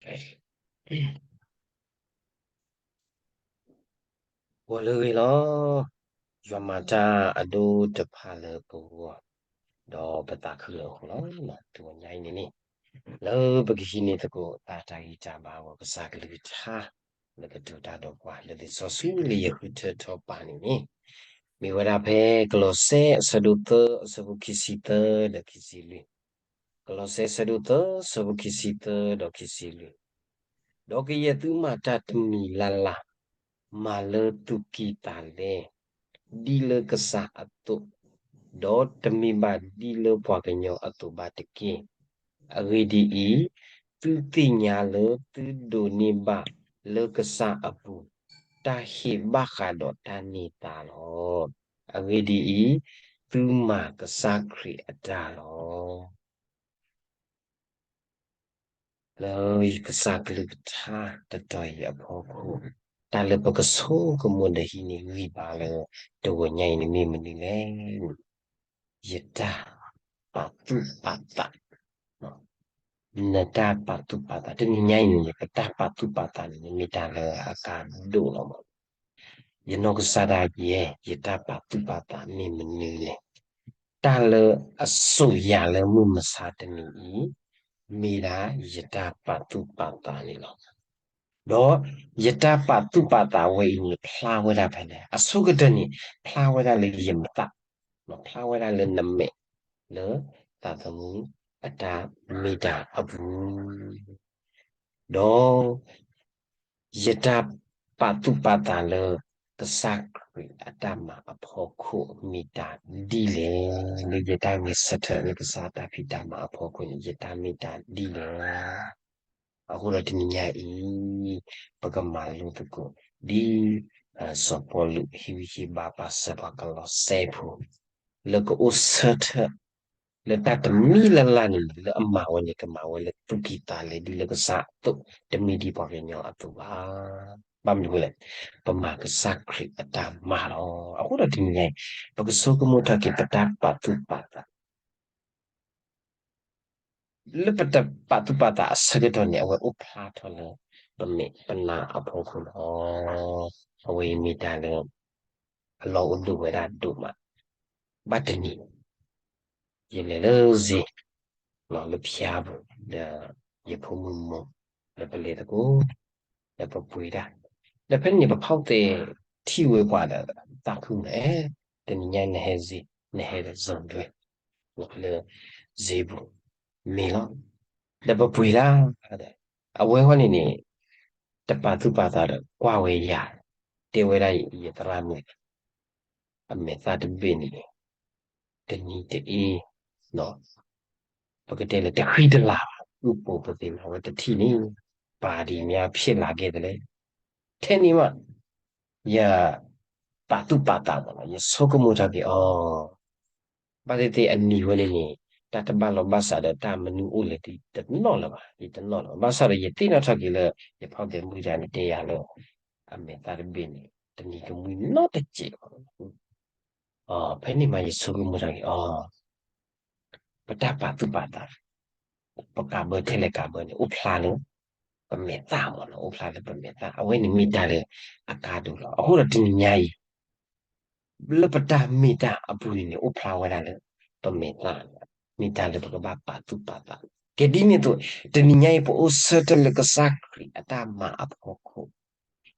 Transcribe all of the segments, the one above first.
ဂီၤလၢအဂ့ၤလီၤ. ယွၤမၤတၢ်အဒိၣ်တဖၣ်လၢပဂီၢ်, ဒီးပသးခုလၢအဃိလီၤ. တဂီၤညါအံၤန့ၣ်န့ၣ်, လၢပကဟံးန့ၢ်သကိးသးတၢ်ဂံၢ်တၢ်ဘါအဂီၢ် ကစၢ်ကလုၢ်ကထါ လၢကတိၤတၢ်ဒီးပှၤ လၢလံာ်စီဆှံလၢယဃုထၢထီၣ်ပာ်န့ၣ်န့ၣ်, မ့ၢ်ဝဲဒၣ်ဖဲကလီးစဲအဆၢဒိၣ်သၢ အဆၢဖိခံဆံသၢဒီးခံဆံလွံၢ်, ကလီးစဲအဆၢဒိၣ်သၢ အဆၢဖိခံဆံသၢဒီးခံဆံလွံၢ်, ဒီးကယဲၢ်သုမၤတၢ်တမံၤလၢ်လၢ်, မၤလၢသူၣ်ကံၢ်သးလဲ, ဒ်လၢကစၢ်အသိး, ဒီးတမ့ၢ်ဘၣ်ဒ်လၢပှၤကညီအသိးဘၣ်တက့ၢ်. အဂ့ၢ်ဒ်အံၤ, သုသ့ၣ်ညါလၢသုဒိးန့ၢ်ဘၣ်လၢကစၢ်အပူၤ တၢ်ဟ့ၣ်ဘၣ်ဃးဒီးတၢ်န့ၢ်သါလီၤ. အဂ့ၢ်ဒ်အံၤ, သုမၤကစၢ်ခရံာ်အတၢ်လီၤ. လၢကစၢ်ကလုၢ်ကထါတတီၤအံၤအဖီခိၣ်, တၢ်လၢပကဆိကမိၣ်ဒီးဟံးန့ၢ်ဂံၢ်ဘါလၢတဂီၤညါအံၤန့ၣ်မ့ၢ်မနုၤလဲၣ်. ယတၢ်ပာ်သူၣ်ပာ်သး, နတၢ်ပာ်သူၣ်ပာ်သး, တနံၤညါအံၤန့ၣ် ပတၢ်ပာ်သူၣ်ပာ်သးန့ၣ် မ့ၢ်တၢ်လၢအကါဒိၣ်လီၤ. ယနီၢ်ကစၢ်ဒၣ်ယဲ ယတၢ်ပာ်သူၣ်ပာ်သးမ့ၢ်မနုၤလဲၣ်. တၢ်လၢအစိာ်ယၤလၢမုၢ်မဆါတနံၤအံၤ မ့ၢ်ဒၣ်ယတၢ်ပာ်သူၣ်ပာ်သးန့ၣ်လီၤ. ဒီးယတၢ်ပာ်သူၣ်ပာ်သးဝဲအံၤန့ၣ် ဖျါဝဲဒၣ်ဖဲလဲၣ်, အဆိကတၢၢ်န့ၣ် ဖျါဝဲဒၣ်လၢယမဲာ်သၣ်, ဖျါဝဲဒၣ်လၢနမဲာ်, လၢသးသမူအတၢ်မ့ၢ်တၢ်အပူၤ, ဒီး ယတၢ်ပာ်သူၣ်ပာ်သးလၢ ကစၢ်ခရံာ်အတၢ်မၤအဖီခိၣ်မ့ၢ်တၢ်ဒ်လဲၣ်, လၢယတၢ်ဂဲၤဆၢထၢၣ်လၢကစၢ်တၢ်ဖံးတၢ်မၤအဖီခိၣ်န့ၣ် ယတၢ်မ့ၢ်တၢ်ဒ်လဲၣ်. အဃိဒီးတနံၤညါအံၤ ပကမၤလိသကိး ဒ်စီၤပီလူးဟ့ၣ်ဂံၢ်ဟ့ၣ်ဘါပာ်စၢၤပှၤကလီးစဲဖိ လၢကအိၣ်ဆၢထၢၣ် လၢတၢ်တမံၤလၢ်လၢ်န့ၣ် လၢအမၤဝဲန့ၣ် ကမၤဝဲလၢသူၣ်ကံၢ်သးလဲ ဒ်လၢကစၢ်အသိး တမ့ၢ်ဒ်ပှၤကညီအသိးဘၣ်. ဘၣ်မနုၤအဃိလဲၣ်, ပမၤကစၢ်ခရံာ်အတၢ်မၤလီၤ. အဃိဒီးတနံၤညါအံၤ ပကဆိကမိၣ်ထီၣ်က့ၤ ပတၢ်ပာ်သူၣ်ပာ်သး လၢပတၢ်ပာ်သူၣ်ပာ်သးအဆၢကတီၢ်န့ၣ် အဝဲအိၣ်ဖျါထီၣ်လၢ ပမဲာ်ပနါအဖီခိၣ်လီၤ. အဝဲအံၤမ့ၢ်တၢ်လၢ အလီၢ်အိၣ်ဒိၣ်ဝဲဒၣ်ဒိၣ်မး, ဘၣ်တနံၤ ယလဲၤလၢစ့ လၢဖၠါပူၤ ဒီးယဖိမုၣ်မိၢ် ဒီးပလဲၤသကိး ဒီးပပှ့ၤတၢ်, ဒီးဖဲန့ၣ်န့ၣ် ပဖီၣ်သ့ၣ်ထံၣ်ဝဲပှၤဒီး သးခုမး အဲ တနံၤညါနဟဲစ့ နဟဲဒီးစီၤဒွဲ လၢစ့ပူၤ မ့ၢ်လီၤ. ဒီးပပှ့ၤတၢ်, အဝဲဃီန့ၣ်န့ၣ် တပာ်သူၣ်ပာ်သးဒီးကွၢ်ဝဲယၤ, တဲဝဲဒၣ်ယသရၣ်မုၣ် အမဲာ်သၣ်တဘ့ၣ်န့ၣ် တနံၤတအ့ ပကတဲလၢတဃံတလၤဘၣ်, အုၣ်ပိာ်ပသ့ၣ်မၤဝဲတထံၣ်န့ၣ် ပာ်ဒံးမ့ၢ်ဖျ့ၣ်လၤကဲသလဲၣ်, ထဲန့ၣ်မး ယ ပာ်သူၣ်ပာ်သးမးလီၤ, ယဆိကမိၣ်ထီၣ်က့ၤအီၤ ဘၣ်သ့ၣ်သ့ၣ်အနံၤဝဲန့ၣ်န့ၣ် တၢ်တဘၣ်လီၤဘၣ်စးဒီးတၢ်မနုၤအိၣ်လဲၣ်ဒ်တနီၤလၢၤဘၣ်, ယတနီၤလၢၤဘၣ်. ဘၣ်ဆၣ်ဒီးယသ့ၣ်နီၣ်ထီၣ်က့ၤလၢ ယဖီၣ်သ့ၣ်မုၣ်တဂၤန့ၣ်တဲယၤလၢ အမဲာ်သၣ်တဘ့ၣ်န့ၣ် တနံၤကမှံနီတစဲးဘၣ်. ဖဲန့ၣ်မးယဆိကမိၣ်ထီၣ်က့ၤအီၤ ပတၢ်ပာ်သူၣ်ပာ်သး ပကးဘၢထဲလဲၣ်ကးဘၢန့ၣ် အိၣ်ဖျါလၢပမဲာ်သၣ်မးလီၤ, အိၣ်ဖျါလၢပမဲာ်သၣ်, အဝဲန့ၣ်မ့ၢ်တၢ်လၢအကါဒိၣ်လီၤ. အဃိဒီးတနံၤညါအံၤ လၢပတၢ်မ့ၢ်တၢ်အပူၤန့ၣ်န့ၣ် အိၣ်ဖျါဝဲဒၣ်လၢပမဲာ်သၣ်, မ့ၢ်တၢ်လၢပကဘၣ်ပာ်သူၣ်ပာ်သး. ကဲဒ်န့ၣ်အသိး တနံၤညါအံၤ ပအိၣ်ဆၢထၢၣ်လၢကစၢ်ခရံာ်အတၢ်မၤအဖီခိၣ်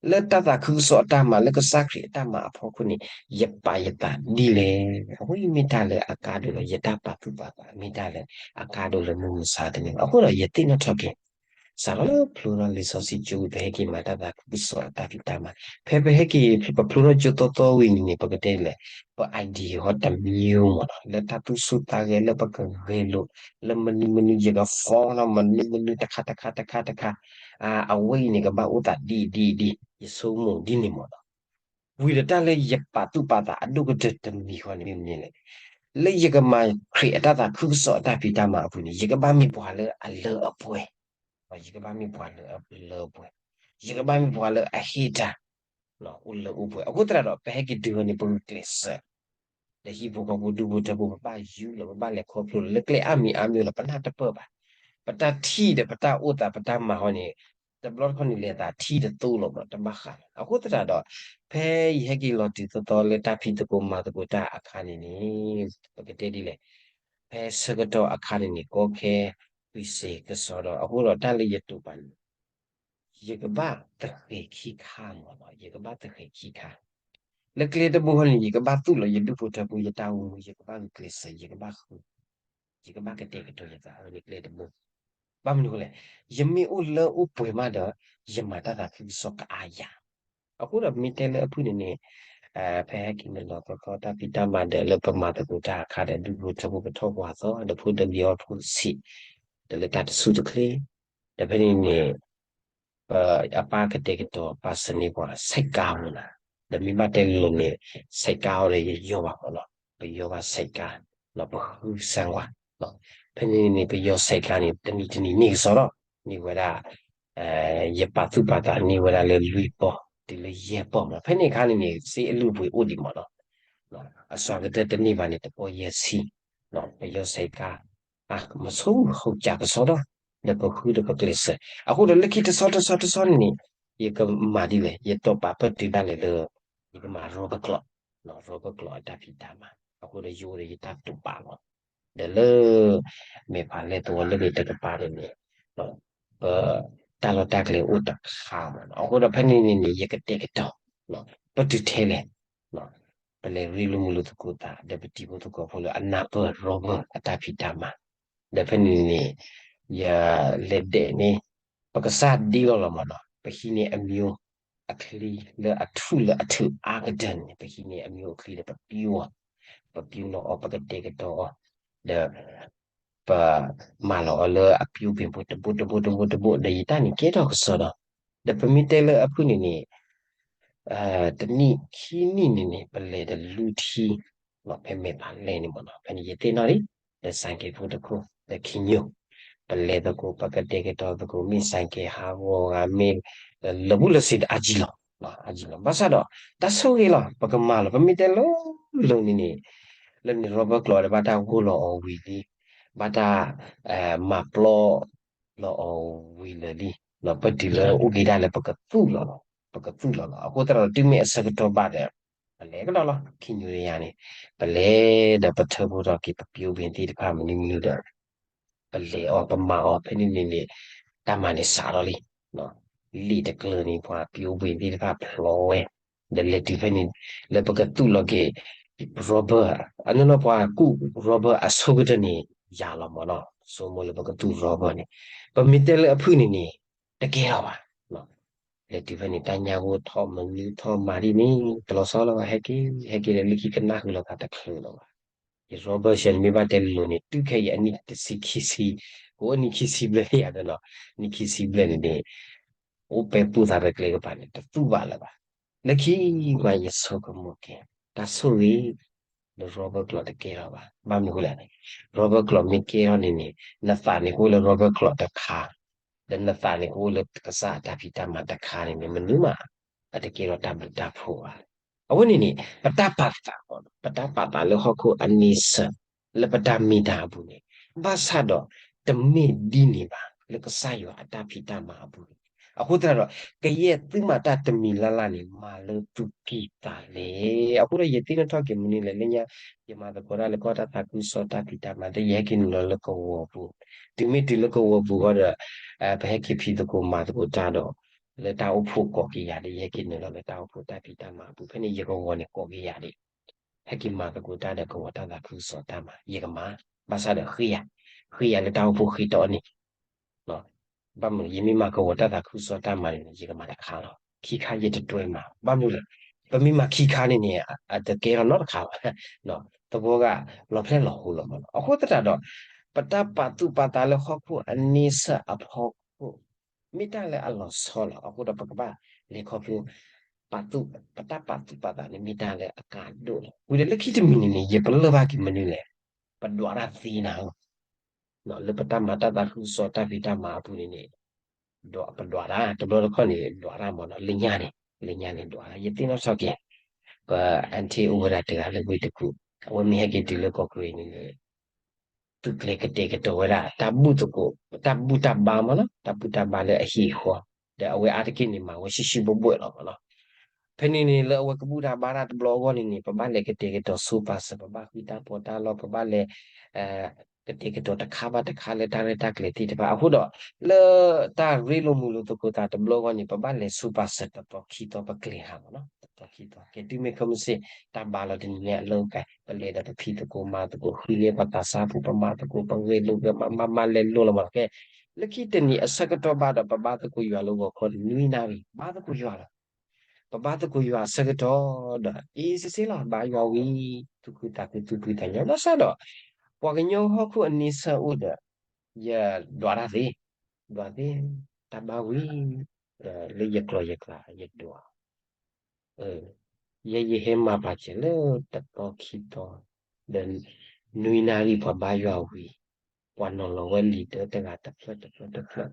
လၢတၢ်သးခုကစီၣ်အတၢ်မၤ လၢကစၢ်ခရံာ်အတၢ်မၤအဖီခိၣ်န့ၣ် ယပာ်ယသးဒ်လဲၣ်. အဝဲအံၤမ့ၢ်တၢ်လၢအကါဒိၣ်လီၤ, ယတၢ်ပာ်သူၣ်ပာ်သး မ့ၢ်တၢ်လၢအကါဒိၣ်လၢမုၢ်မဆါတနံၤ. အဃိဒီးယသ့ၣ်နီၣ်ထီၣ်က့ၤ စးထီၣ်လၢဖျိထီၣ်လံာ်စီဆှံကၠိဝံၤ ပဟဲက့ၤမၤတၢ်သးခုကစီၣ်အတၢ်ဖံးတၢ်မၤ, ဖဲပဟဲက့ၤ ပဖျိထီၣ်ကၠိတီတီဝံၤန့ၣ်န့ၣ် ပကတဲလဲၣ် ပ idea ဟီတမံၤမးလီၤ, လၢတၢ်သူၣ်ဆူၣ်သးဂဲၤ လၢပကဂဲၤလိာ် လၢမနုၤမနုၤ ယက form မနုၤတခါတခါတခါတခါ အဝဲအံၤန့ၣ် ကဘၣ်အိၣ်သးဒ်ဒ်ဒ် ယဆိကမိၣ်ဒ်န့ၣ်မးလီၤ. ဝံၤဒီးတၢ်လၢယပာ်သူၣ်ပာ်သးအဒိၣ်ကတၢၢ်တမံၤဃီန့ၣ် မ့ၢ်မနုၤလဲၣ်, လၢယကမၤခရံာ်အတၢ်သးခုကစီၣ်အတၢ်ဖံးတၢ်မၤအပူၤန့ၣ် ယကဘၣ်မ့ၢ်ပှၤလၢအလၢအပှဲၤ, ယကဘၣ်မ့ၢ်ပှၤလၢအလၢအပှဲၤ, ယကဘၣ်မ့ၢ်ပှၤလၢအဟ့ၣ်တၢ် အိၣ်လၢအိၣ်ပှဲၤ. အဃိသတးဒီး ပဟဲက့ၤတုၤဝဲန့ၣ် ပဂုာ်ကျဲးစၢး ဒီးဟံၣ်ဖိဃီဖိဒူဖိထၢဖိ ပဘၣ်ယူၢ်လီၤ ပဘၣ်လဲၤခီဖျိလီၤ လၢကျဲအါမံၤအါမံၤလီၤ ပနၢ်တပၢၢ်ဘၣ်. ပတၢ်ထံၣ်ဒီးပတၢ်အိၣ်သး ပတၢ်မၤဟီန့ၣ် တဘျီတခီၣ်န့ၣ် လဲၤသးထံၣ်တသိလီၤမး တဘၣ်ဃးလီၤ. အဃိသတးဒီး ဖဲယဟဲက့ၤလီၤတုၤသီသီလၢတၢ်ဖံးသကိးမၤသကိးတၢ်အခါန့ၣ်န့ၣ် ပကတဲဒ်လဲၣ်, ဖဲဆၢကတီၢ်အခါန့ၣ်န့ၣ် ကီခဲ ပစ့ၤကစီဒီး အဃိဒီးတၢ်လၢယတိာ်ပာ်န့ၣ် ယကဘၣ်သဃဲၤခံခါမးလီၤ, ယကဘၣ်သဃဲၤခံခါ. လၢကျဲတဘိဟီန့ၣ် ယကဘၣ်သူၣ်လီၤယဒူၣ်ဖိထၢဖိ ယတၢ်အိၣ်မူ, ယကဘၣ်ဂုာ်ကျဲးစၢး, ယကဘၣ်ဃု, ယကဘၣ်ကတဲာ်ကတီၤယသးလၢကျဲတဘိ. ဘၣ်မနုၤအဃိလဲၣ်, ယမ့ၢ်အိၣ်လၢအိၣ်ပှဲၤမးဒီး ယမၤတၢ်သးခုကစီၣ်ကအါယၤ. အဃိဒီးမ့ၢ်တဲလၢအဖုၣ်န့ၣ်န့ၣ် ဖဲဟဲက့ၤနုာ်လီၤသီသီတၢ်ဖံးတၢ်မၤဒီးလၢပမၤသကိးတၢ်အခါဒီး ဒူၣ်ဖိထၢဖိပထီၣ်ပှၤသီ ဒီးဖိဒီးလံၤအီၣ်ဖိဆံး, ဒီးလၢတၢ်တဆူၣ်တချ့, ဒီးဖဲန့ၣ်န့ၣ် ပအပၢ်ကတဲာ်ကတီၤပာ်စၢၤန့ၢ်ပှၤ ဆဲးကါမးနီၤ, ဒီးမ့ၢ်ဘၣ်တဲလိၤလိၤန့ၣ် ဆဲးကါအီၤဒီးယယီၢ်ဘၣ်မးနီၤ, ပယီၢ်ဘၣ်ဆဲးကါ, ပဃုစၢ်ဝါ, ဖဲန့ၣ်န့ၣ် ပယီၢ်ဆဲးကါန့ၣ် တနံၤတနံၤန့ၢ်ကစီဒီး န့ၢ်ဝဲဒၣ် ယပာ်သူၣ်ပာ်သးန့ၢ်ဝဲဒၣ်လၢလွံၢ်ပီၢ် တုၤလၢယဲၢ်ပီၢ်မး, ဖဲန့ၣ်အခါန့ၣ်န့ၣ် စ့အလုၢ်အပှ့ၤအိၣ်ဒံးမးနီၤ, အစှၤကတၢၢ်တန့ၢ်ဘၣ်န့ၣ် တပီၢ်ယဲၢ်ဆံ, ပယီၢ်ဆဲးကါ မဆိ ဟူးကၠးကစီဒီး ဒီးပဃုဒီးပကျဲးစၢး, အဃိဒီးလၢခံတဆီတဆီတဆီန့ၣ်န့ၣ် ယကမၤဒ်လဲၣ်, ယတိာ်ပာ်ပၢၢ်တုၤဒၣ်လဲာ်လၢ ယကမၤရီပကျိး, ရီပကျိးအတၢ်ဖံးတၢ်မၤ, အဃိဒီးယအိၣ်ဒီးယတၢ်တိာ်ပာ်လီၤ. ဒီးလၢ မဲာ်ဖးလဲၢ်သဝီလၢဂ့ၤတကပၤန့ၣ်န့ၣ် ပ တၢ်လီၢ်တၢ်ကျဲအိၣ်တခါမးနီၤ, အဃိဒီးဖဲန့ၣ်န့ၣ်န့ၣ် ယကတဲာ်ကတီၤ ပတုၤထဲလဲၣ်, ပလဲၤရ့လိာ်မုာ်လိာ်သကိးသး ဒီးပတံၤဖိသကိးဖိလၢအနၢ်ပၢၢ်ရီပၢၢ်အတၢ်ဖံးတၢ်မၤ, ဒီးဖဲန့ၣ်န့ၣ် ယလဲၤဒဲးန့ၣ် ပကစၢ်ဒ်လီၤလီၤမးနီၤ, ပဟံးန့ၢ်အမံၤ အချံလၢအထူၣ်လၢအထုးအါကတၢၢ်န့ၣ် ပဟံးန့ၢ်အမံၤအချံဒီးပပျိအီၤ, ပပျိနီၤအီၤ ပကတဲာ်ကတီၤအီၤ, ဒီး ပမၤလီၤအီၤလၢအပျိပ့ၤဖိတဘိတဘိတဘိတဘိ ဒီးယတၢ်န့ၣ်ကဲထီၣ်ကစီဒီး, ဒီးပမ့ၢ်တဲလၢအဖုၣ်န့ၣ်န့ၣ် တနံၣ်ခံနံၣ်န့ၣ်န့ၣ် ပလဲၤတလူထံ ဖဲမဲာ်ဖးလဲၢ်န့ၣ်မးနီၤ, ဖဲန့ၣ်ယသ့ၣ်နီၣ်လံ, ဒီးစၣ်က့ၤဖိတခိၣ် ဒီးခံညိၣ်, ပလဲၤသကိး ပကတဲာ်ကတီၤသကိး မ့ၢ်စၣ်က့ၤဟးဂီၤဂၤမ့ၢ် လၢာ်ဘူၣ်လၢာ်စ့ၤဒီးအါကံလီၤ, အါကံလီၤ, ဘၣ်ဆၣ်ဒီး တၢ်ဆိၣ်ဂ့ၤလီၤ, ပကမၤလီၤ, ပမ့ၢ်တဲလိၤလိၤန့ၣ်န့ၣ် လၢန့ၣ်ရီဘၢကျိးဒီးဘၣ်တၢ်ဂိၢ်လီၤအီၤဝံၤလံ, ဘၣ်တၢ် မၤပျီ လီၤအီၤဝံၤလၢာ်လံ, ပတုၤလၢအိၣ်က့ၤဒၣ်လၢပကသူၣ်လီၤလီၤ, ပကသူၣ်လီၤလီၤ, အဃိသတးဒီးတုၤမ့ၢ်အဆၢကတီၢ်ဘၣ်ဒီး ပလဲၤကဒီးလီၤ, ခံညိၣ်တယၤန့ၣ် ပလဲၤဒီးပထၢဖိထီၣ်က့ၤ ပပျိပ့ၤသ့ၣ်တဖၣ်မနုၤမနုၤဒီး ပလဲၤအီၤပမၤအီၤ ဖဲန့ၣ်န့ၣ်န့ၣ် တၢ်မၤန့ၣ်စးထီၣ်လံ, လံာ်တကျၢၤန့ၣ် ပှၤပျိပ့ၤသ့ၣ်တဖၣ်ဖျိဝဲ, ဒီးလဲၤတုၤဖဲန့ၣ် လၢပကသူၣ်လီၤက့ၤ ရီဘၢၣ်, အနီၢ်နီၢ်ပှၤကူၣ်ရီဘၢၣ်အဆိကတၢၢ်န့ၣ် ယၤလီၤမးနီၤ, ဆိကမိၣ်လၢပကသူၣ်ရီဘၢၣ်န့ၣ်, ပမ့ၢ်တဲလၢအဖုၣ်န့ၣ်န့ၣ် တကဲထီၣ်ဘၣ် လဲၤတုၤဖဲန့ၣ် တၢ်ညၣ်ဂိၢ်ထီၣ်မနုၤထီၣ်မၤဒ်န့ၣ် တလီၤဆီလၢၤဘၣ် ဟဲက့ၤ ဟဲက့ၤဒီးလၢခံကနၣ်ဃုာ်လီၤသးတချုးလၢၤဘၣ်. ယရီဘၢၣ်ဆဲန့ၣ် မ့ၢ်ဘၣ်တဲလိၤလိၤန့ၣ် တုၤခဲအံၤအနံၣ်တဆံခံဆံ, ကအိၣ်နံၣ်ခံဆံဘျဲၣ်ယၤဒီးနီၤ, နံၣ်ခံဆံဘျဲၣ်န့ၣ်န့ၣ် အိၣ်ပဲပူၤသးဖဲကျဲကပၤန့ၣ် တသူၣ်ဘၣ်လၢၤဘၣ်. လၢခံမးယဆိကမိၣ်က့ၤ တၢ်ဆိၣ်ဂ့ၤ လၢရီဘၢၣ်ကျိးတကဲထီၣ်ဘၣ်. ဘၣ်မနုၤအဃိလဲၣ်, ရီဘၢၣ်ကျိးမ့ၢ်ကဲထီၣ်န့ၣ်န့ၣ် နသးန့ၣ်ကအိၣ်လၢရီဘၢၣ်ကျိးတခါ, ဒီးနသးန့ၣ်ကအိၣ်လၢကစၢ်အတၢ်ဖံးတၢ်မၤတခါန့ၣ်န့ၣ် မနုၤမး အတကဲထီၣ်တၢ်ဘျုးတၢ်ဖှိၣ်ဘၣ်. အဝဲန့ၣ်န့ၣ် ပတၢ်ပာ်သး, ပတၢ်ပာ်သးလၢဟီၣ်ခိၣ်အန့ဆၢၣ် လၢပတၢ်မ့ၢ်တၢ်အပူၤန့ၣ်, ဘၣ်ဆၣ်ဒီး တမ့ၢ်ဒ်န့ၣ်ဘၣ် လၢကစၢ်ယွၤအတၢ်ဖံးတၢ်မၤအပူၤန့ၣ်. အဃိသတးဒီး ကယဲၢ်သုမၤတၢ်တမံၤလၢ်လၢ်န့ၣ် မၤလၢသူၣ်ကံၢ်သးလဲ. အဃိဒီးယသ့ၣ်နီၣ်ထီၣ်က့ၤမနုၤလဲၣ်, လၢညါ ယမၤသကိးတၢ်လၢကီၢ်တၢ်သးခုကစီၣ်တၢ်ဖံးတၢ်မၤ ဒီးယဟဲက့ၤနုာ်လီၤလၢကဝီၤပူၤ, တုၤမ့ၢ်တုၤလၢကဝီၤပူၤဃီဒီး ပဟဲက့ၤဖံးသကိးမၤသကိးတၢ်ဒီး လၢတၢ်အိၣ်ဖှိၣ်ကိးက့ၤယၤဒီး ယဟဲက့ၤနုာ်လီၤလၢတၢ်အိၣ်ဖှိၣ်တၢ်ဖံးတၢ်မၤအပူၤ, ဖဲန့ၣ်ယကဝီၤန့ၣ်ကိးက့ၤယၤဒံး ဟဲက့ၤမၤသကိးတၢ်ဒီးကဝီၤတၢ်သးခုကစီၣ်တၢ်မၤ ယကမၤ, ဘၣ်ဆၣ်ဒီးဃ့ယၤ, ဃ့ယၤလၢတၢ်အိၣ်ဖှိၣ်ဃ့တအီၣ်န့ၣ်, ဘၣ်မနုၤ ယမ့ၢ်မၤကဝီၤတၢ်သးခုကစီၣ်တၢ်မၤန့ၣ် ယကမၤတခါလီၤ, ခံခါယတတွဲမၤ, ဘၣ်မနုၤလဲၣ်, ပမ့ၢ်မၤခံခါန့ၣ်န့ၣ် အတကဲထီၣ်နီတခါဘၣ်, သဝီဂၤလီၤဖျဲၣ်လီၤဟိလီၤမးလီၤ. အဃိသတးဒီး ပတၢ်ပာ်သူၣ်ပာ်သးလၢဟီၣ်ခိၣ်အန့ဆၢၣ်အဖီခိၣ် မ့ၢ်တၢ်လၢအလီၤဆီလီၤ. အဃိဒီးပကဘၣ်လဲၤခီဖျိ ပာ်သူၣ်, ပတၢ်ပာ်သူၣ်ပာ်သးန့ၣ် မ့ၢ်တၢ်လၢအကါဒိၣ်လီၤ. ဝံၤဒီးလၢခံတမံၤန့ၣ်န့ၣ် ယပလၢၢ်ဘၣ်က့ၤမနုၤလဲၣ်, ပဒွးတၢ်သ့နၤလီၤ. လၢပတၢ်မၤတၢ်သးခုကစီၣ်တၢ်ဖံးတၢ်မၤအပူၤန့ၣ်န့ၣ် ပဒွးတၢ်, တဘျီတခီၣ်န့ၣ် ဒွးတၢ်မးဒီး လၢညါန့ၣ်, လၢညါန့ၣ်ဒွးတၢ်, ယသ့ၣ်နီၣ်ထီၣ်က့ၤ ပ aunty အိၣ်ဝဲဒၣ်တဂၤလၢဝ့ၢ်တကူၣ်, အဝဲမ့ၢ်ဟဲက့ၤတုၤလၢကီၢ်ကရ့ၣ်န့ၣ်န့ၣ် သူၣ်ကျဲၤကတဲာ်ကတီၤဝဲဒၣ် တၢ်ဘူၣ်သကိး တၢ်ဘူၣ်တၢ်ဘါမ့ၢ်နီၤ တၢ်ဘူၣ်တၢ်ဘါလၢအဟံၣ်အဃီ, ဒီးအဝဲအါတက့ၢ်န့ၣ် မၤဝဲဆှံဆှံဘိဘိလီၤမ့ၢ်နီၤ. ဖဲန့ၣ်န့ၣ် လၢအဝဲကဘူၣ်တၢ်ဘါတၢ်တဘျီအဂီၢ်န့ၣ်န့ၣ် ပဘၣ်လဲၤကတဲာ်ကတီၤဆူပာ်စၢၤ ပဘၣ်ဃုတၢ်ပီးတၢ်လီ ပဘၣ်လဲၤ ကတဲာ်ကတီၤတခါဘၣ်တခါလၢတၢ်ရဲၣ်တၢ်ကျဲၤသ့ၣ်တဖၣ် အဃိဒီး လၢတၢ်ရ့လိာ်မုာ်လိာ်သကိးသးတဘျီအဂီၢ်န့ၣ် ပဘၣ်လဲၤဆူပာ်စၢၤတသီခံသီပကျဲၤဟးမ့ၢ်နီၤ တသီခံသီ ကဲတုၤမ့ၢ်ခဲမုၢ်ဆ့ၣ် တၢ်ဘါလီၤတနံၤညါအလီၢ်အိၣ်ကဲ ပလဲၤဒီးပဖံးသကိးမၤသကိး ဃုန့ၢ်ပှၤသးစၢ်ဖိ ပမၤသကိး ပဂဲၤလိာ်ဂဲၤမၤ မၤမၤလဲၤလိာ်လီၤမ့ၢ်နီၤ ကဲ လၢခံတနံၤအဆၢကတီၢ်ဘၣ်ဒီး ပဘါသကိးယွၤလၢဂီၤခီနွံနၣ်ရံၣ် ဘါသကိးယွၤလီၤ ပဘါသကိးယွၤအဆၢကတီၢ်ဒီး အ့စ့စ့လီၤ ဘါယွၤဝံၤ သူၣ်ခုသးခုသူၣ်ဖှံသးညီ ဘၣ်ဆၣ်ဒီး ပှၤကညီဟီၣ်ခိၣ်အန့ဆၢၣ်အိၣ်ဒီး ယဒွးတၢ်သ့, ဒွးသ့, တၢ်ဘါဝံၤ ဒီးလၢယကျီၢ်ယကျါယဒွး, ယဲယဟဲမၤပာ်စၢၤလၢတသီခံသီ, ဒီး နွံနၣ်ရံၣ်ပှၤဘါယွၤဝံၤ, ပှၤနီၤလီၤဝဲလံာ်တၢတဂၤတဖျၢၣ်တဖျၢၣ်တဖျၢၣ်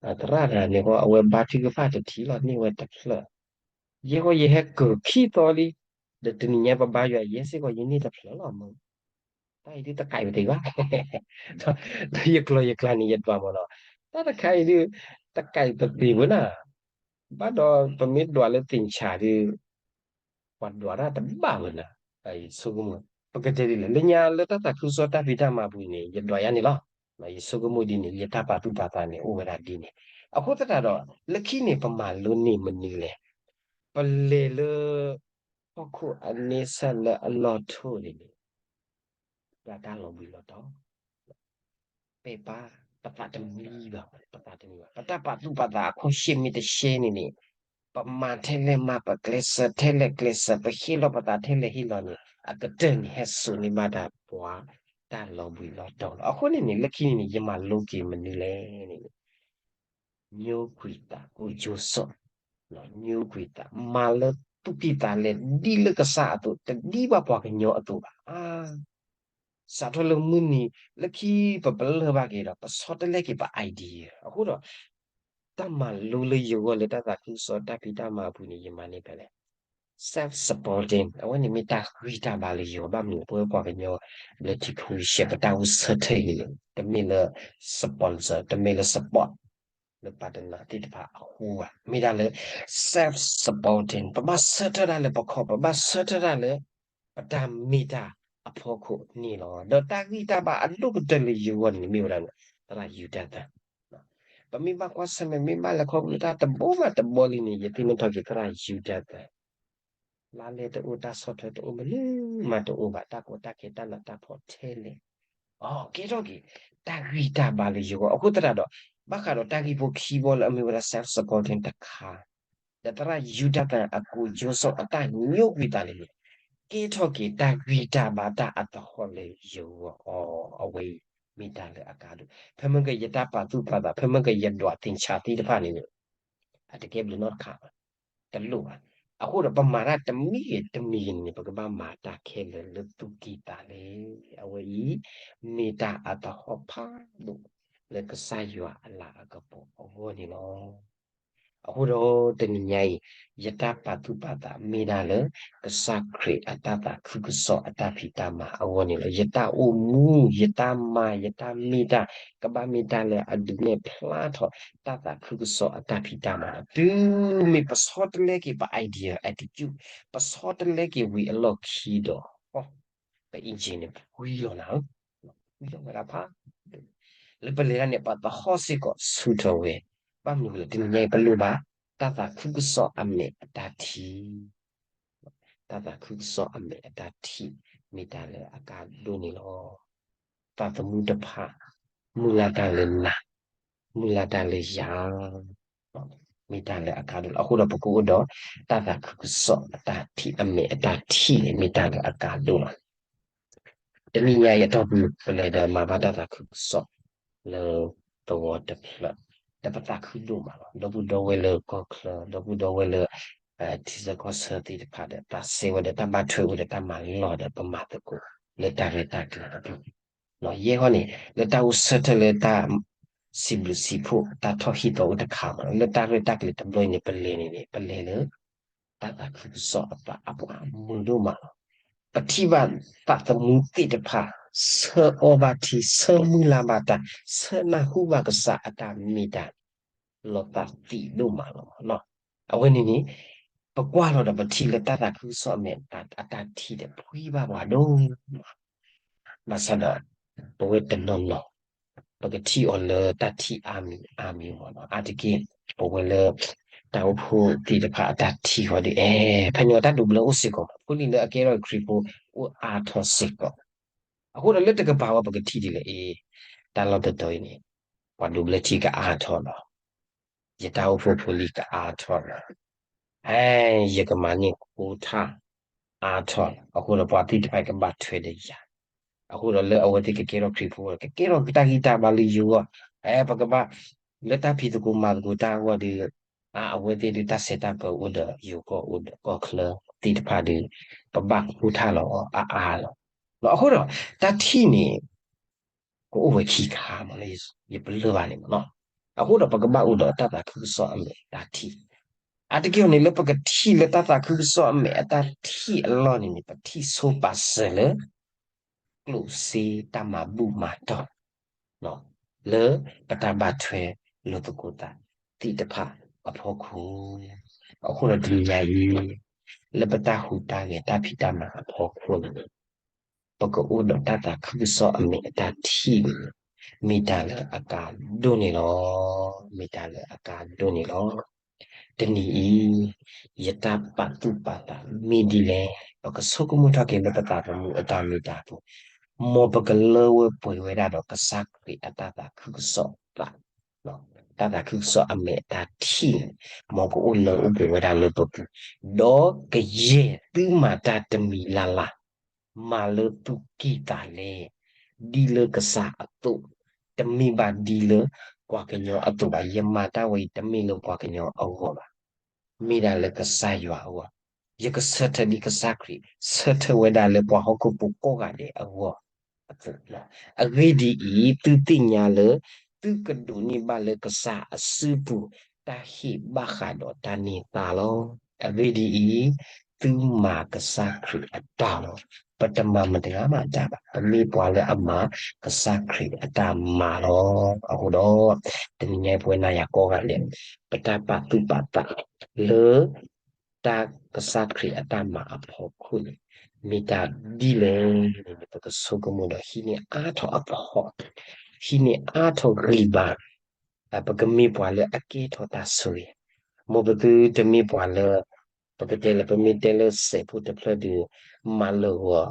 သရၣ်တဂၤန့ၣ်ဃီ အဝဲဘါထုကဖၣ်တထံၣ်လီၤ န့ၢ်ဝဲတဖျၢၣ်, ယဲဃီယဟဲကၢၤခံသီလံ, ဒီးတနံၤညါပဘါယွၤယဲစ့ၢ်ကီးယန့ၢ်တဖျၢၣ်လီၤမး, တၢ်အံၤဒုးတကးအံၤတဂ့ၤဘၣ်, ဒီးယကျီၢ်ယကျါန့ၣ် ယဒွးမးနီၤ, တၢ်တခါအံၤဒုး တကးအံၤတသ့ဘၣ်နၤ, ဘၣ်ဒီးပမ့ၢ်ဒွးလၢသ့ၣ်ဆးဒုး ပှၤဒွးတၢ်တဘၣ်ဝဲနၤ, ယဆိကမိၣ်, ပကတဲဒ်လဲၣ် လၢညါလၢတၢ်သးခုကစီၣ်တၢ်ဖံးတၢ်မၤပူၤန့ၣ် ယဒွးယါန့ၣ်လီၤ, ယဆိကမိၣ်ဒ်န့ၣ် ယတၢ်ပာ်သူၣ်ပာ်သးန့ၣ် အိၣ်ဝဲဒၣ်ဒ်န့ၣ်, အဃိသတးဒီး လၢခံန့ၣ် ပမၤလိန့ၢ်မနုၤလဲၣ်, ပလဲၤလၢ ဟီၣ်ခိၣ်အန့ဆၢၣ်လၢအလီၢ်ထိၣ်န့ၣ်န့ၣ် ပှၤတၢ်လီၤဘှံးလီၤတီၤ ပဲာ်ပာ် ပသးတမံဘၣ်, ပသးတမံဘၣ်, ပတၢ်ပာ်သူၣ်ပာ်သးအခိၣ်ရှ့မ့ၢ်တရှဲန့ၣ်န့ၣ်, ပမၤထဲလဲၣ်မၤ ပကျဲးစၢးထဲလဲၣ်ကျဲးစၢး ပဟ့ၣ်လီၤပသးထဲလဲၣ်ဟ့ၣ်လီၤန့ၣ် အကတၢၢ်န့ၣ် ဟဲစိာ်န့ၢ်ဘၣ်တၢ်ပှၤတၢ်လီၤဘှံးလီၤတီၤလီၤ. အဃိန့ၣ်န့ၣ် လၢခံန့ၣ်န့ၣ် ယမၤလိက့ၤမနုၤလဲၣ်န့ၣ် ညိကွံာ်သး ကူစူစီၣ်, ညိကွံာ်သး မၤလၢသူၣ်ကံၢ်သးလဲ ဒ်လၢကစၢ်အသိး တဒ်ဘၣ်ပှၤကညီအသိးဘၣ်. စးထီၣ်လၢမုၢ်နံၤ လၢခံပပလၢၢ်ဘၣ်က့ၤဒီး ပဆီတလဲက့ၤပ idea အဃိဒီး တၢ်မၤလိလၢယဂီၢ်လၢတၢ်သးခုကစီၣ်တၢ်ဖံးတၢ်မၤအပူၤန့ၣ် ယမၤန့ၢ်ဖဲလဲၣ် self-supporting အဝဲန့ၣ်မ့ၢ်တၢ်ဂံၢ်တၢ်ဘါလၢယဂီၢ် ဘၣ်မနုၤ ပဝဲပှၤကညီ လၢထံဖိကီၢ်ဖိ ပတၢ်အိၣ်ဆၢထၢၣ်အံၤန့ၣ် တမ့ၢ်လၢ sponsor တမ့ၢ်လၢ support လၢ partner သ့ၣ်တဖၣ်အဃိဘၣ် မ့ၢ်ဒၣ်လၢ self-supporting ပဘၣ်ဆၢထၢၣ်တၢ်လၢပခီၣ် ပဘၣ်ဆၢထၢၣ်တၢ်လၢ ပတၢ်မ့ၢ်တၢ်အဖီခိၣ်န့ၣ်လီၤ. ဒီးတၢ်ဂံၢ်တၢ်ဘါအဒိၣ်ကတၢၢ်လၢယဂီၢ်န့ၣ် မ့ၢ်ဝဲဒၣ် သရၣ်ယူဒၤသၢ ပမ့ၢ်ဘၣ်ကွၢ်ဆၢၣ်မဲာ် မ့ၢ်ဘၣ်လဲၤခီဖျိတၢ်တဘိမးတဘိလံန့ၣ် ယသ့ၣ်နီၣ်ထီၣ်က့ၤသရၣ်ယူဒၤသၢ လါလဲတအိၣ် တၢ်ဆီၣ်ထွဲတအိၣ် မနုၤမးတအိၣ်ဘၣ် တၢ်ကီတၢ်ခဲတၢ်နးတၢ်ဖှီၣ်ထဲလဲၣ် အကဲထီၣ်က့ၤ တၢ်ဂံၢ်တၢ်ဘါလၢယဂီၢ် အဃိသတးဒီး ဘၣ်ဃးဒီးတၢ်ဂ့ၢ်ဖိခံဘီလၢအမ့ၢ်ဝဲဒၣ် self-supporting တခါ ဒီးသရၣ်ယူဒၤသၢအကူစူစီၣ်အတၢ်ညိကွံာ်သးန့ၣ်န့ၣ် ကဲထီၣ်က့ၤတၢ်ဂံၢ်တၢ်ဘါတၢ်အသဟီၣ်လၢယဂီၢ်အီၤ အဝဲအံၤ မ့ၢ်တၢ်လၢအကါဒိၣ် ဖဲမ့ၢ်ကယတၢ်ပာ်သူၣ်ပာ်သး ဖဲမ့ၢ်ကယဒွးသ့ၣ်ဆးသ့ၣ်တဖၣ်န့ၣ်န့ၣ် အတကဲဘျုးနီတခါဘၣ် တလိၣ်ဘၣ်. အဃိဒီးပမၤတၢ်တမံၤဂ့ၤတမံၤဂ့ၤန့ၣ်န့ၣ် ပကဘၣ်မၤတၢ်ခဲလၢာ်လၢသူၣ်ကံၢ်သးလဲ အဝဲအံၤ မ့ၢ်တၢ်အသဟီၣ်ဖးဒိၣ်လၢကစၢ်ယွၤအလၤအကပီၤအဂီၢ်န့ၣ်လီၤ. အဃိဒီးတနံၤညါအံၤ ယတၢ်ပာ်သူၣ်ပာ်သးမ့ၢ်ဒၣ်လၢ ကစၢ်ခရံာ်အတၢ်သးခုကစီၣ်အတၢ်ဖံးတၢ်မၤအဂီၢ်န့ၣ်လီၤ. ယတၢ်အိၣ်မူ ယတၢ်မၤ ယတၢ်မ့ၢ်တၢ် ကဘၣ်မ့ၢ်တၢ်လၢအဒုးနဲၣ်ဖျါထီၣ်တၢ်သးခုကစီၣ်အတၢ်ဖံးတၢ်မၤလီၤ. တုၤမ့ၢ်ပဆီတလဲက့ၤပ idea attitude ပဆီတလဲက့ၤဝံၤအလီၢ်ခံဒီး ပအံၤက့ၤန့ၣ်ဝံၤလီၤနၤဧၢ, ဝံၤလီၤဝဲဒၣ်ဖး လၢပလဲၤတၢ်န့ၣ် ပသဟီၣ်စ့ၢ်ကီးဆူၣ်ထီၣ်ဝဲ, ဘၣ်မနုၤလဲၣ် တနံၤညါအံၤ ပလိၣ်ဘၣ် တၢ်သးခုကစီၣ်အမဲာ်အတၢ်ထံၣ်, တၢ်သးခုကစီၣ်အမဲာ်အတၢ်ထံၣ် မ့ၢ်တၢ်လၢအကါဒိၣ်န့ၣ်လီၤ. သးသမူတဖၣ် မုၢ်လၢ်တၢ်လၢနၤ, မုၢ်လၢ်တၢ်လၢယၤ မ့ၢ်တၢ်လၢအကါဒိၣ်လီၤ. အဃိဒီးပကအိၣ်ဒီး တၢ်သးခုကစီၣ်အတၢ်ထံၣ် အမဲာ်အတၢ်ထံၣ်န့ၣ် မ့ၢ်တၢ်လၢအကါဒိၣ်လီၤ. တနံၤညါအံၤအတီၢ်ပူၤ ပလဲၤဒီးမၤဘၣ်တၢ်သးခုကစီၣ်လၢသဝီတဖျၢၣ်, ဒီးပသးခုဒိၣ်မးလီၤ. ဒီပုၢ်ဒီဝဲၢ်လၢကီၢ်ချၢ, ဒီပုၢ်ဒီဝဲၢ်လၢ ထံဆၢကီၢ်ဆၢသ့ၣ်တဖၣ်ဒီး သးစဲဝဲဒီးတၢ်ဘၣ်ထွဲဝဲဒီးတၢ်မၤလီၢ်ဒီး ပမၤသကိးလၢတၢ်ရဲၣ်တၢ်ကျဲၤအပူၤ ယဲၢ်ဃီန့ၣ် လၢတၢ်အိၣ်ဆၢထၢၣ်လၢတၢ်စံးဘျုးစံးဖှိၣ် တၢ်ထီၣ်ဟံၣ်သီအိၣ်တခါမး လၢတၢ်ရဲၣ်တၢ်ကျဲၤတဘျီအံၤန့ၣ် ပလဲၤန့ၣ်န့ၣ် ပလဲၤလၢ တၢ်သးခုကစီၣ်အသးအပှၤမုာ်ဒိၣ်မးလီၤ. ပထံၣ်ဘၣ်သးသမူသ့ၣ်တဖၣ် ဆၢအီၣ်ဘၣ်ထံ ဆၢမုၢ်လၢ်ဘၣ်တၢ် ဆၢနၢ်ဟူဘၣ်ကစၢ်အတၢ်မ့ၢ်တၢ် လီၤသးသံးဒိၣ်မးလီၤ. အဝဲန့ၣ်န့ၣ် ပကွၢ်လီၤဒီးပထံၣ်လၢတၢ်သးခုကစီၣ်အမဲာ် အတၢ်ထံၣ်ဒီးဖှံဘၣ်ပှၤဒိၣ်မး ဘၣ်ဆၣ်ဒီး ပဝဲတနီၤနီၤ ပကထံၣ်အီၤလၢတၢ်ထံၣ်အါမံၤအါမံၤမ့ၢ်နီၤ. အါတက့ၢ် ပဝဲလၢ တၢ်အိၣ်ဖှိၣ်သ့ၣ်တဖၣ်အတၢ်ထံၣ်ဃီဒီး အဲ ဖဲန့ၣ်အတၢ်ဒိးဘျၢအိၣ်စ့ၢ်ကီးမး ဖိလံၤလၢအကဲထီၣ်ခရံာ်ဖိအိၣ်အါထီၣ်စ့ၢ်ကီး. အဃိဒီးလၢတကပၤဝဲပကထံၣ်ဒ်လဲၣ်အံၤ တၢ်လီၢ်တတီၤအံၤန့ၣ် ပှၤဒိးဘျၢထံကအါထီၣ်လီၤ. ယတၢ်အိၣ်ဖှိၣ်ဖိလံၤကအါထီၣ်လီၤ. အဲ ယကမၤန့ၢ်ခိထါအါထီၣ်လီၤ. အဃိဒီးပှၤသ့ၣ်တဖၣ်ကဘၣ်ထွဲဒီးယၤ အဃိဒီးလၢအဝဲသ့ၣ်ကကဲထီၣ်ခရံာ်ဖိ ကကဲထီၣ်တၢ်ဂံၢ်တၢ်ဘါလၢယဂီၢ်, အဲ ပကဘၣ် လၢတၢ်ဖံးသကိးမၤသကိးတၢ်အဂီၢ်ဒီး အဝဲသ့ၣ်ဒုးတၢ်ဆဲးတၢ်ပၢၤအိၣ်ဒီးယိၤကီၢ်အိၣ်ဒီးကီၢ်ချၢသ့ၣ်တဖၣ်ဒီး ပဘၣ်ဃူထၢ်လီၤအီၤအါအါလီၤ. အဃိဒီး တၢ်ထံၣ်န့ၣ် ကအိၣ်ဝဲခံခါမးလၢယပလၢၢ်ဘၣ်န့ၣ်မးနီၤ. အဃိဒီးပကဘၣ်အိၣ်ဒီးတၢ်သးခုကစီၣ်အမဲာ်တၢ်ထံၣ် အါတက့ၢ်န့ၣ် လၢပကထံၣ်လၢတၢ်သးခုကစီၣ်အမဲာ်အတၢ်ထံၣ်အလီၢ်န့ၣ်န့ၣ် ပထံၣ်ဆိပာ်စၢၤလၢ ကျိၣ်စ့တၢ်မၤဘူၣ်မၤတီၢ် လၢပတၢ်ဘၣ်ထွဲလိာ်သကိးသးသ့ၣ်တဖၣ်အဖီခိၣ်, အဃိဒီးတနံၤညါအံၤ လၢပတၢ်ဟူးတၢ်ဂဲၤတၢ်ဖံးတၢ်မၤအဖီခိၣ်န့ၣ် ပကအိၣ်ဒီးတၢ်သးခုကစီၣ်အမဲာ်အတၢ်ထံၣ်န့ၣ် မ့ၢ်တၢ်လၢအကါဒိၣ်န့ၣ်လီၤ. မ့ၢ်တၢ်လၢအကါဒိၣ်န့ၣ်လီၤ. တနံၤအံၤ ယတၢ်ပာ်သူၣ်ပာ်သးမ့ၢ်ဒ်လဲၣ်, ပကဆိကမိၣ်ထီၣ်က့ၤလၢပသးသမူအတၢ်မ့ၢ်တၢ်တီ, မ်ပကလၢဝဲပှဲၤဝဲဒၣ်ဒီးကစၢ်ခရံာ်အတၢ်သးခုကစီၣ်သး, တၢ်သးခုကစီၣ်အမဲာ်အတၢ်ထံၣ်န့ၣ် မ်ကအိၣ်လၢအိၣ်ပှဲၤဝဲဒၣ်လၢပပူၤ, ဒီးကယဲၢ်သုမၤတၢ်တမံၤလၢ်လၢ် မၤလၢသူၣ်ကံၢ်သးလဲ, ဒ်လၢကစၢ်အသိး, တမ့ၢ်ဘၣ်ဒ်လၢပှၤကညီအသိးဘၣ်. ယမၤတၢ်ဝဲအံၤတမ့ၢ်လၢပှၤကညီအဂီၢ်ဘၣ်, မ့ၢ်ဒၣ်လၢကစၢ်ယွၤအဂီၢ်, ယကဆၢထၢၣ်ဒ်ကစၢ်ခရံာ် ဆၢထၢၣ်ဝဲဒၣ်လၢပှၤဟီၣ်ခိၣ်ဖိကိးဂၤဒဲးအဂီၢ်အသိးလီၤ. အဂ့ၢ်ဒ်အံၤ, သုသ့ၣ်ညါလၢ သုကဒိးန့ၢ်ဘၣ်လၢကစၢ်အစုပူၤ တၢ်ဟ့ၣ်ဘၣ်ဃးဒီးတၢ်န့ၢ်သါလီၤ. အဂ့ၢ်ဒ်အံၤ, သုမၤကစၢ်ခရံာ်အတၢ်လီၤ. ပတမၤမတၤတဂၤမးတၢ်ဘၣ်, ပမ့ၢ်ပှၤလၢအမၤကစၢ်ခရံာ်အတၢ်မၤလီၤ. အဃိဒီး တနံၤညါအံၤပဝဲနၤယၤကိးဂၤဒဲး ပတၢ်ပာ်သူၣ်ပာ်သးလၢ တၢ်ကစၢ်ခရံာ်အတၢ်မၤအဖီခိၣ်န့ၣ် မ့ၢ်တၢ်ဒ်လဲၣ်န့ၣ် ပကဆိကမိၣ်ဒီးဟံးန့ၢ်အါထီၣ်အသဟီၣ်, ဟံးန့ၢ်အါထီၣ်ဂံၢ်ဘါ, ပကမ့ၢ်ပှၤလၢအကဲထီၣ်တၢ်ဆိၣ်ဂ့ၤ, မ်ပသုတမ့ၢ်ပှၤလၢ ပကတဲလၢ ပမ့ၢ်တဲလၢစဲးဖိတဖျၢၣ်ဒီး မၤလၢာ်ဂီၤ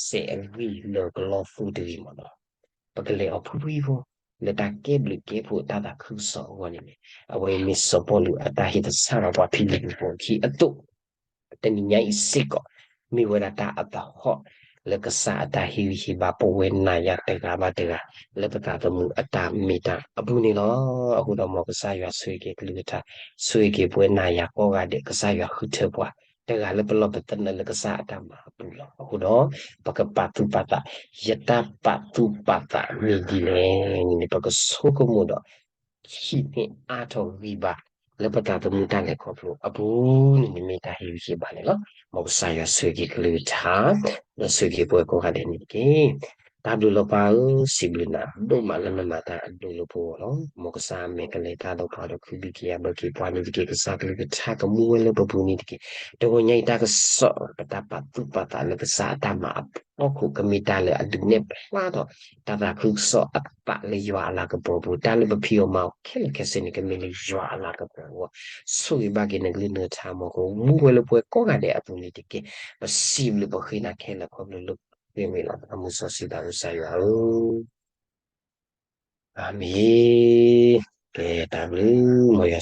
စဲးအဂံၢ်လၢာ်ကလီသူတဂ့ၤမးနီၤ. ပကလဲၤအီၤဖှံဖှံဖိ လၢတၢ်ကဲဘျုးကဲဖှိၣ်တၢ်သးခုကစီၣ်အဂီၢ်န့ၣ်န့ၣ် အဝဲမ့ၢ်စီၤပီလူးအတၢ်ဟ့ၣ်သဆၣ်ဒီးပှၤဖံလံးပူၤဖိအခံအသိး, တနံၤညါအံၤစ့ၢ်ကီး မ့ၢ်ဝဲဒၣ်တၢ်အသဟီၣ် လၢကစၢ်အတၢ်ဟ့ၣ်ဂံၢ်ဟ့ၣ်ဘါပဝဲနၤယၤတဂၤဘၣ်တဂၤ လၢပသးသမူအတၢ်မ့ၢ်တၢ်အပူၤန့ၣ်လီၤ. အဃိဒီးမ်ကစၢ်ယွၤဆိၣ်ဂ့ၤက့ၤကလုၢ်ကထါ, ဆိၣ်ဂ့ၤက့ၤပဝဲနၤယၤကိးဂၤဒဲး ကစၢ်ယွၤဃုထၢပှၤ တဂၤလၢပလီၢ်ပသနၢၣ်လၢကစၢ်အတၢ်မၤအပူၤလီၤ. အဃိဒီး ပကပာ်သူၣ်ပာ်သး, ယတၢ်ပာ်သူၣ်ပာ်သးမ့ၢ်ဒ်လဲၣ်န့ၣ်န့ၣ် ပကဆိကမိၣ်ဒီး ဟံးန့ၢ်အါထီၣ်ဂံၢ်ဘါ လၢပသးသမူတၢ်လဲၤခီဖျိအပူၤန့ၣ်န့ၣ် မ့ၢ်တၢ်ဟ့ၣ်ဂံၢ်ဟ့ၣ်ဘါန့ၣ်လီၤ. မ်ကစၢ်ယွၤဆိၣ်ဂ့ၤက့ၤကလုၢ်ကထါ, ဒီးဆိၣ်ဂ့ၤက့ၤပဝဲကိးဂၤဒဲးန့ၣ်တက့ၢ်. တၢ်ဘျုးလီၤပၢ်ဧၢ, စံးဘျုးနၤဒိၣ်မးလၢနမၤတၢ်အဒိၣ်လၢပဂီၢ်လီၤ. မ်ကစၢ်အမဲာ်ကလဲၤတၢ်ဒီးပှၤဒီးခုဘံၣ်ကယၤဘၢက့ၤပှၤန့ၣ်တက့ၢ်. ကစၢ်ကလုၢ်ကထါကမူဝဲလၢပပူၤန့ၣ်တက့ၢ်. တဂီၤညါအံၤတၢ်ကစီၣ် ပတၢ်ပာ်သူၣ်ပာ်သးလၢကစၢ်အတၢ်မၤအဖီခိၣ် ကမ့ၢ်တၢ်လၢအဒုးနဲၣ်ဖျါထီၣ် တၢ်သးခုကစီၣ်အသးလၢယွၤအလၤကပီၤအပူၤ, တၢ်လၢပဖံးအီၣ်မၤအီၣ်ခဲလၢာ်ခဲဆ့န့ၣ် ကမ့ၢ်လၢယွၤအလၤကပီၤအဂီၢ်, ဆိၣ်ဂ့ၤဘၣ်က့ၤနကလုၢ်နကထါ မ်ကမူဝဲလၢပဝဲကိးဂၤဒဲးအပူၤန့ၣ်တက့ၢ်. ပစံးဘျုးပဃ့နၤခဲလၢာ်ခီဖျိလၢ ပမ့ၢ်လီၤအမုၢ်စီဆှံသးကစၢ်ယွၤဧၢ. အၤမ့ၣ်. ကဲ တၢ်ဘျုး မ်ယွၤ